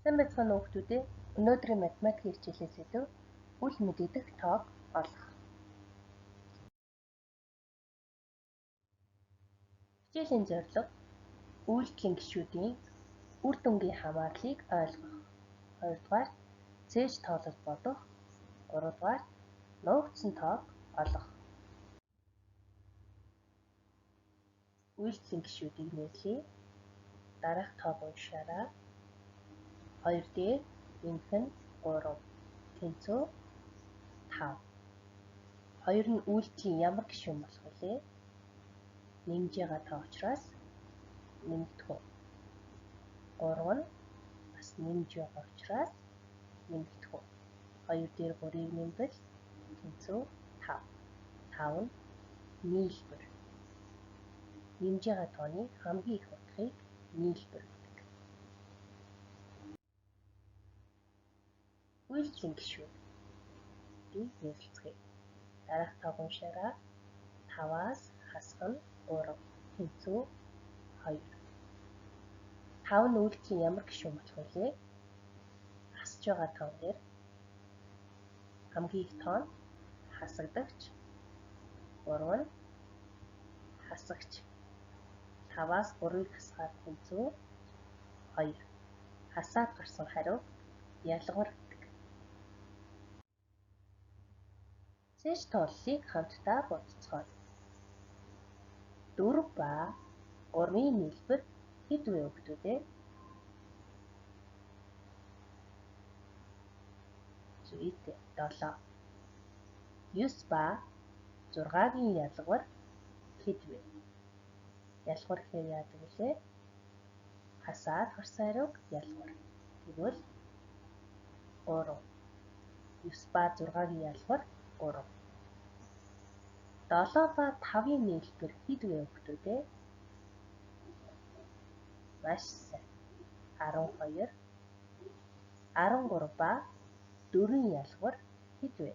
Сайн байцгаана уу хүүхдүүдээ. Өнөөдрийн математикийн хичээлийн сэдэв үл мэдэгдэх тоог олох. Хичээлийн зорилго: үйлдэлийн гишүүдийн үр дүнгийн хамаарлыг ойлгох. Хоёрдугаарт цээж тоолол бодох. Гуравдугаарт нуугдсан тоог олох. Үйлдэлийн гишүүдийг нэрлэе. Дараах тоог уншаарай. 2 дээр нэмэх нь 3, тэнцүү 5. 2 нь үйлдэлийн ямар гишүүн болох вүлээ? Нэмж байгаа тоо учраас нэмэгдэхүүн. 3 нь бас нэмж байгаа учраас нэмэгдэхүүн. 2 дээр 3-ыг нэмвэл тэнцүү 5. 5 нь нийлбэр. Нэмж байгаа тооны хамгийн их утгыг нийлбэр гэдэг. Үйлдэлийн гишүүдийг нэрлэцгээе. Дараах тоог уншаарай. 5-аас хасах нь 3, тэнцүү 2. 5 нь үйлдэлийн ямар гишүүн болох вүлээ? Хасж байгаа тоон дээр хамгийн их тоо нь хасагдагч, 3 нь хасагч. 5-аас 3-ыг хасахаар тэнцүү 2. Хасаад гарсан хариу ялгавар гэдэг. Цээж тооллыг хамтдаа бодцгооё. 4 ба 3-ын нийлбэр хэд вэ хүүхдүүдээ? Зүйтэй 7. 9 ба 6-гийн ялгавар хэд вэ? Ялгавар гэхээр яадаг вүлээ? Хасаад гарсан хариуг ялгавар. Тэгвэл 3. 9 ба 6-гийн ялгавар 3. 7 ба 5-ын нийлбэр хэд вэ хүүхдүүдээ? Маш сайн. 12. 13 ба 4-ийн ялгавар хэд вэ?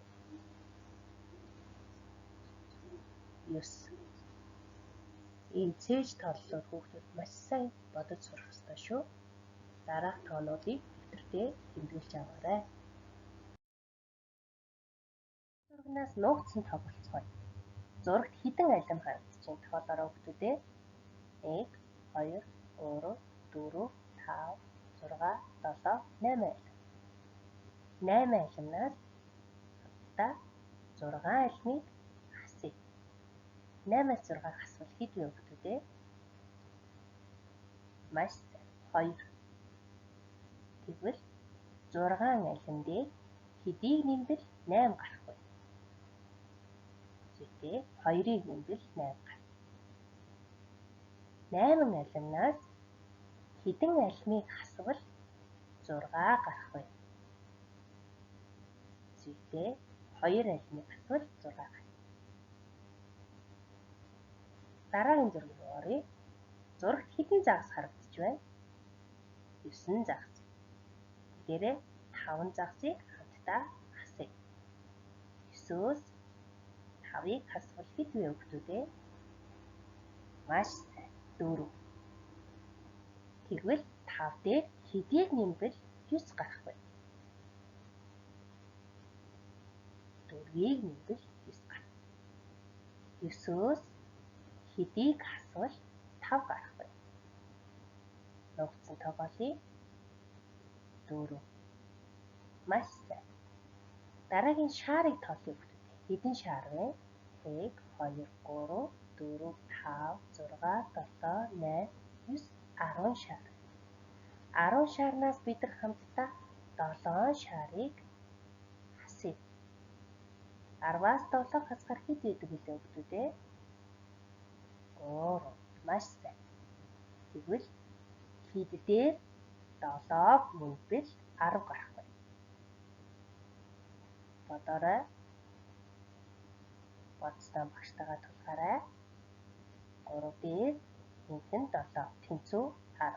9. Ийм цээж тооллоор хүүхдүүд маш сайн бодож сурах ёстой шүү. Дараах тоонуудыг дэвтэртээ тэмдэглэж аваарай. Зурагнаас нуугдсан тоо болцгооё. Зурагт хэдэн алим харагдаж байна? Тоолоорой хүүхдүүдээ. 1, 2, 3, 4, 5, 6, 7, 8 алим. 8 алимнаас хамтдаа 6 алимыг хасъя. 8-аас 6 хасвал хэд вэ хүүхдүүдээ? Маш сайн. 2. Тэгвэл 6 алим дээр хэдийг нэмвэл 8 гарах вэ? Зүйтэй 2-ыг нэмвэл 8 гарна. 8 алимнаас хэдэн алимыг хасвал 6 гарах вэ? Зүйтэй 2 алимыг хасвал 6 гарна. Дараагийн зураг руу оръё. Зурагт хэдэн загас харагдаж байна? 9 загас. Тэгээрээ 5 загасыг хамтдаа хасъя. 9-өөс 5-ыг хасвал хэд вэ хүүхдүүдээ? Маш сайн. 4. Тэгвэл 5 дээр хэдийг нэмвэл 9 гарах вэ? 4-ийг нэмвэл 9 гарна. 9-өөс хэдийг хасвал 5 гарах вэ? Нуугдсан тоог олъё. 4. Маш сайн. Дараагийн шаарыг тоолъё хүүхдүүдээ. Хэдэн шар вэ? 1, 2, 3, 4, 5, 6, 7, 8, 9, 10 шар. 10 шарнаас бид нар хамтдаа 7 шарыг хасъя. 10-аас 7 хасахаар хэд байдаг вүлээ хүүхдүүдээ? 3. Маш сайн. Тэгвэл хэд дээр 7-г нэмвэл 10 гарах вэ? Бодоорой. Бодсноо багштайгаа тулгаарай. 3 дээр нэмэх нь 7, тэнцүү 10.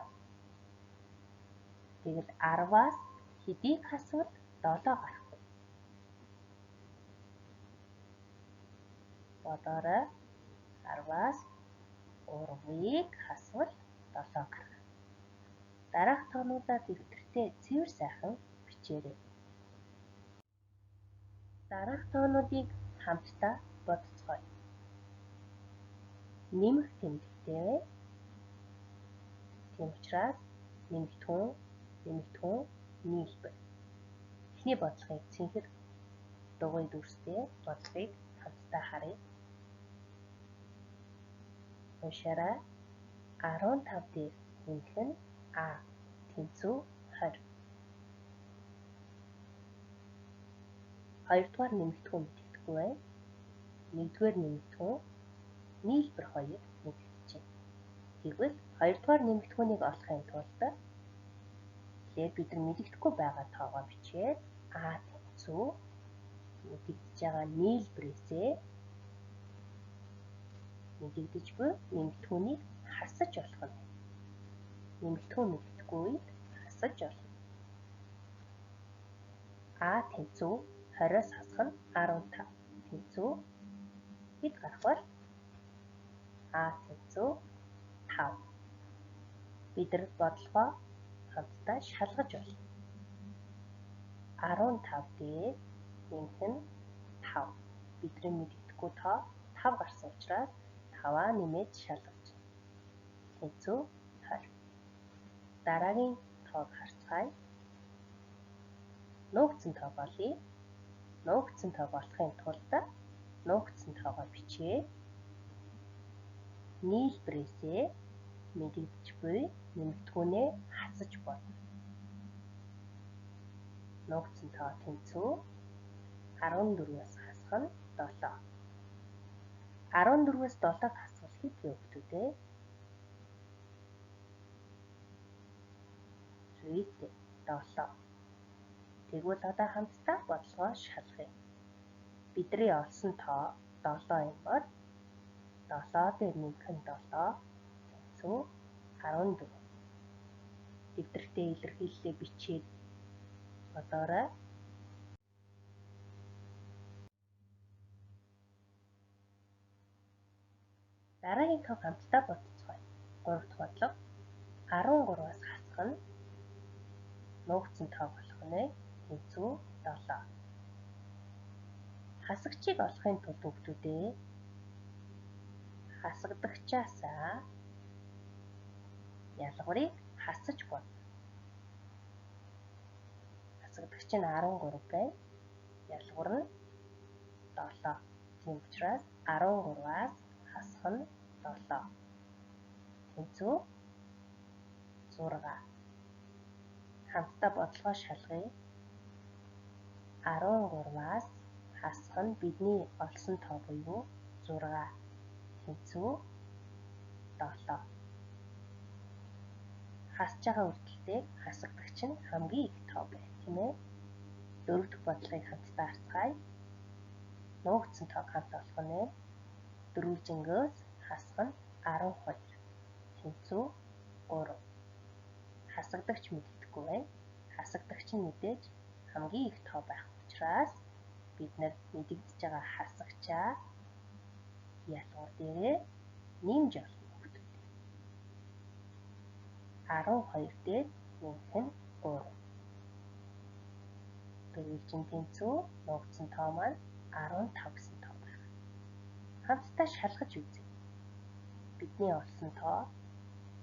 Тэгвэл 10-аас хэдийг хасвал 7 гарах вэ? Бодоорой. 10-аас 3-ыг хасвал 7 гарах. Дараах тоонуудаа дэвтэртээ цэвэр сайхан бичээрэй. Дараах тоонуудыг хамтдаа бодцгооё. Нэмэх тэмдэгтэй байна. Тийм учраас нэмэгдхүүн, нэмэгдхүүн, нийлбэр. Эхний бодлогыг цэнхэр дугуй дүрстэй бодлогыг хамтдаа харъя. Уншаарай. 15 дээр нэмэх нь А тэнцүү 20. Хоёрдугаар нэмэгдхүүн мэдэгдэхгүй байна. Нэгдүгээр нэмэгдхүүн нийлбэр 2 мэдэгдэж байна. Тэгвэл хоёрдугаар нэмэгдхүүнийг олохын тулд тэгэхээр бид нар мэдэгдэхгүй байгаа тоогоо бичээд А тэнцүү мэдэгдэж байгаа нийлбэрээсээ мэдэгдэж буй нэмэгдхүүнийг хасаж олох нь. Нэмэгдхүүн мэдэгдэхгүй үед хасаж олно. А тэнцүү 20-оос хасах нь 15 тэнцүү хэд гарах вэ? А тэнцүү 5. Бид нар бодлогоо хамтдаа шалгаж болно. 15 дээр нэмэх нь 5. Бидний мэдэгдэхгүй тоо 5 гарсан учраас 5-аа нэмээд шалгаж тэнцүү 20. Дараагийн тоог харцгаая. Нуугдсан тоог олъё. Нуугдсан тоог олохын тулд нуугдсан тоогоо бичээд нийлбэрээсээ мэдэгдэж буй нэмэгдхүүнээ хасаж бодно. Нуугдсан тоо тэнцүү 14-өөс хасах нь 7. 14-өөс 7-ыг хасвал хэд вэ хүүхдүүд ээ? Зүйтэй 7. Тэгвэл одоо хамтдаа бодлогоо шалгая. Бидний олсон тоо 7 юм бол 7 дээр нэмэх нь 7 тэнцүү 14. Дэвтэртээ илэрхийллээ бичээд бодоорой. Дараагийн тоог хамтдаа бодцгооё. 3 дахь бодлого 13-аас хасах нь нуугдсан тоог олох нь тэнцүү 7. Хасагчийг олохын тулд хүүхдүүдээ хасагдагчаасаа ялгуурыг хасаж бодно. Хасагдагч нь 13 байна. Ялгуур нь 7. Тийм учраас 13-аас хасах нь 7. Тэнцүү 6. Хамтдаа бодлогоо шалгая. 13-аас хасах нь бидний олсон тоо буюу 6. Тэнцүү 7. Хасж байгаа үйлдэлтэй хасагдагч нь хамгийн их тоо байна, тийм ээ. Дөрөв дэх бодлогыг хамтдаа харцгаая. Нуугдсан тоог хамт олох нь дөрвөлжингөөс хасах нь 12. Тэнцүү 3. Хасагдагч мэдэгдэхгүй байна. Хасагдагч нь мэдээж хамгийн их тоо байх учраас бид нар мэдэгдэж байгаа хасагчаа ялгуур дээрээ нэмж олно хүүхдүүд. 12 дээр нэмэх нь 3. Дөрвөлжин тэнцүү нуугдсан тоо маань 15 гэсэн тоо байна. Хамтдаа шалгаж үзье. Бидний олсон тоо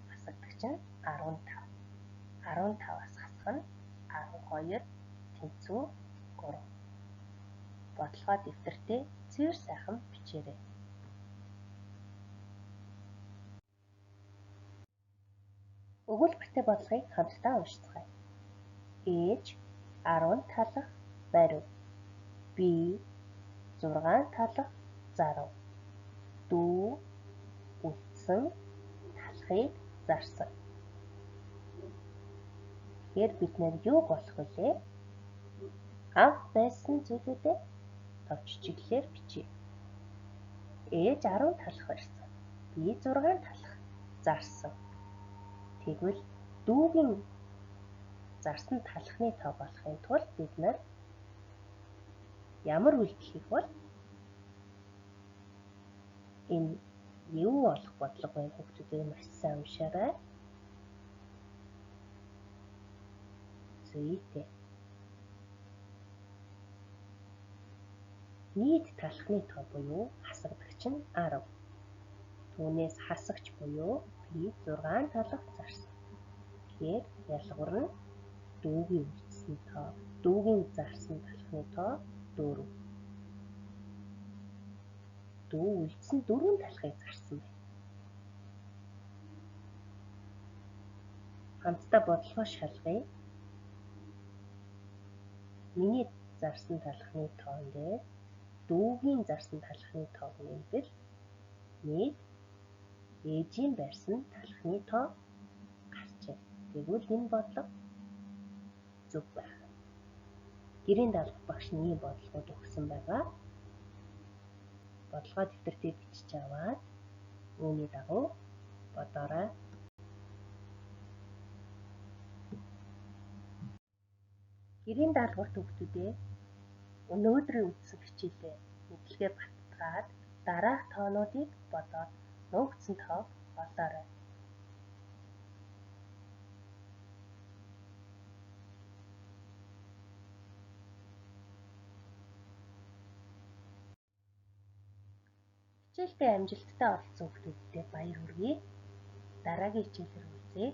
хасагдагч нь 15. 15-аас хасах нь 12 тэнцүү 3. Бодлогоо дэвтэртээ цэвэр сайхан бичээрэй. Өгүүлбэртэй бодлогыг хамтдаа уншицгаая. Ээж 10 талах барив. Би 6 талах зарав. Дүү үлдсэн талхыг зарсан. Тэгэхээр бид нэр юуг олох вүлээ? Анх байсан зүйлүүдээ тов жижиглэлээр бичье. Ээж 10 талах барьсан. Би 6 талах зарсан. Тэгвэл дүүгийн зарсан талхны тоог олохын тулд бид нар ямар үйлдэл хийх вэ? Энэ юу олох бодлого вэ? Хүүхдүүдээ маш сайн уншаарай. Зүйтэй. Нийт талхны тоо буюу хасагдагч нь 10. Түүнээс хасагч буюу P 6 талх зарсан. Тэгэхээр ялгуур нь дүүгийн үлдсэн тоо, дүүгийн зарсан талхны тоо 4. Дүү үлдсэн 4 талхыг зарсан байна. Хамтдаа бодлогоо шалгая. Миний зарсан талхны тоон дээр дүүгийн зарсан талхны тоог нэмбэл нийт ээжийн барьсан талхны тоо гарчээ. Тэгвэл энэ бодлого зөв байх. Гэрийн даалгавар багш нь ийм бодлогод өгсөн байгаа. Бодлогоо дэвтэртээ бичиж аваад үүний дагуу бодоорой. Гэрийн даалгаварт хүүхдүүдээ өнөөдрийн үзсэн хичээлээ мэдлэгээ баттгаад дараах тоонуудыг бодоод нөөгдсөн тоог олоорой. Хичээлдээ амжилттай оролцсон хүүхдүүддээ баяр хүргэе. Дараагийн хичээлээр уулзъя.